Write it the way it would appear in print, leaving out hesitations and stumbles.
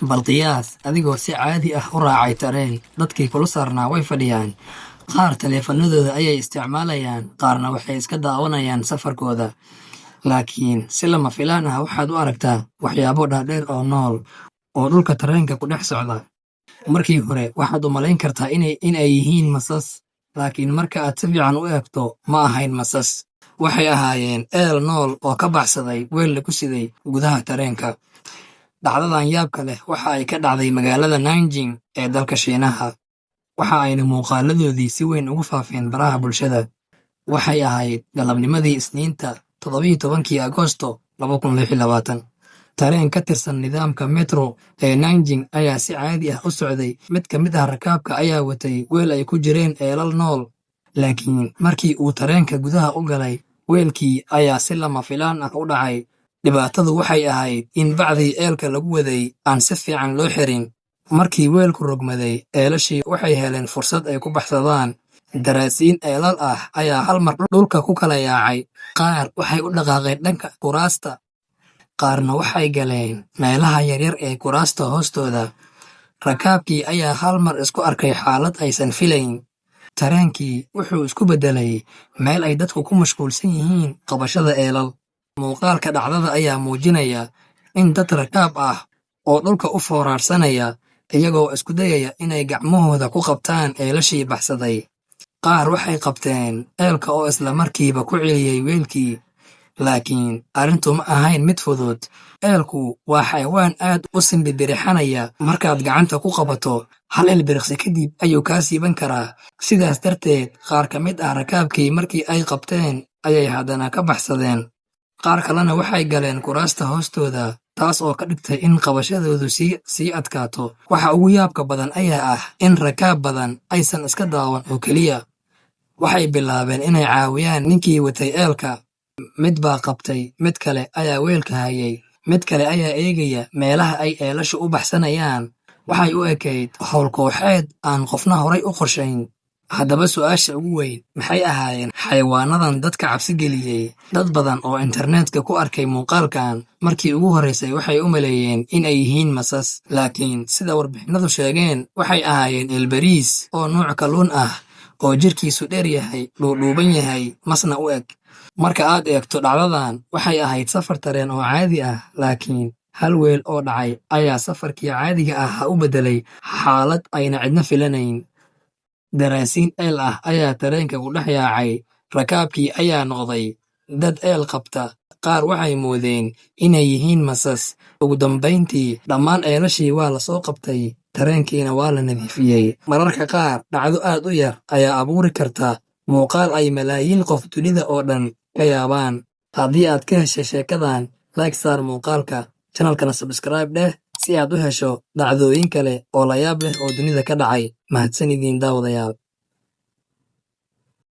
Bal qiyaas adigoo si caadi ah u raacay tareen, dadkii kula saarnaa way fadhiyaan. Qaar taleefanadooda ayay isticmaalayaan, qaarna waxay iska daawanayaan safarkooda. Laakiin si lama filaan ah waxaad u aragtaa waxyaabo dhaadheer oo nool oo dhulka tareenka ku dhex socda. Markii hore waxaad u malayn kartaa in ay yihiin masas, laakiin marka aad si fiican u eegto, ma ahayn masas. Waxay ahaayeen eel nool oo ka baxsaday weel lagu siday gudaha tareenka. Dhacdadan yaabka leh waxa ay ka dhacday magaalada Nanjing ee dalka Shiinaha, waxa ayna muuqaaladoodii si weyn ugu faafeen baraha bulshada. Waxay ahayd galabnimadii Isniinta, 17-kii Agoosto 2026. Tareen ka tirsan nidaamka metro ee Nanjing ayaa si caadi ah u socday. Mid ka mid ah rakaabka ayaa watay weel ay ku jireen eelal nool. Laakiin markii uu tareenka gudaha u galay, weelkii ayaa si lama filaan ah u dhacay. Dhibaatadu waxay ahayd in bacdii eelka lagu waday aan si fiican loo xirin. Markii weelku rogmaday, eelashii waxay heleen fursad ay ku baxsadaan. Daraasiin eelal ah ayaa hal mar dhulka ku kala yaacay. Qaar waxay u dhaqaaqeen dhanka kuraasta, qaarna waxay galeen meelaha yaryar ee kuraasta hoostooda. Rakaabkii ayaa hal mar isku arkay xaalad aysan filayn. Tareenkii wuxuu isku beddelay meel ay dadku ku mashquulsan yihiin qabashada eelal. Muuqaalka dhacdada ayaa muujinaya in dad rakaab ah oo dhulka u foorarsanaya, iyagoo isku dayaya inay gacmahooda ku qabtaan eelashii baxsaday. Qaar waxay qabteen eelka oo isla markiiba ku celiyey weelkii, laakiin arrintu ma ahayn mid fudud. Eelku waa xayawaan aad u simbiriirixanaya markaad gacanta ku qabato, hal ilbiriqsi kadib ayuu kaa siiban karaa. Sidaas darteed, qaar ka mid ah rakaabkii markii ay qabteen ayay haddana ka baxsadeen. Qaar kalena waxay galeen kuraasta hoostooda, taas oo ka dhigtay in qabashadoodu sii adkaato. Waxa ugu yaabka badan ayaa ah in rakaab badan aysan iska daawan oo keliya. Waxay bilaabeen inay caawiyaan ninkii watay eelka. Mid baa qabtay, mid kale ayaa weelka hayay, mid kale ayaa eegaya meelaha ay eelashu u baxsanayaan. Waxay u ekayd hawl kooxeed aan qofna horay u qorshayn. Haddaba su'aasha ugu weyn, maxay ahaayeen xayawaanadan dadka cabsi geliyey? Dad badan oo internetka ku arkay muuqaalkan markii ugu horreysay waxay u maleeyeen in ay yihiin masas, laakiin sida warbixinadu sheegeen, waxay ahaayeen eelbariis oo nooc kalluun ah oo jirkiisu dheer yahay, dhuudhuuban yahay, masna u eg. Marka aad eegto dhacdadan, waxay ahayd safar tareen oo caadi ah, laakiin hal weel oo dhacay ayaa safarkii caadiga ahaa u beddelay xaalad ayna cidna filanayn. Daraasiin eel ah ayaa tareenka ku dhex yaacay, rakaabkii ayaa noqday dad eel qabta, qaar waxay moodeen inay yihiin masas. Ugu dambayntii, dhammaan eelashii waa la soo qabtay, tareenkiina waa la nadiifiyey. Mararka qaar, dhacdo aad u yar ayaa abuuri karta muuqaal ay malaayiin qof dunida oo dhan ka yaabaan. Haddii aad ka heshay sheekadan, like saar muuqaalka, channelkana subscribe dheh si aad u hesho dhacdooyin kale oo la yaab leh oo dunida ka dhacay. Mahadsanidin, daawadayaal.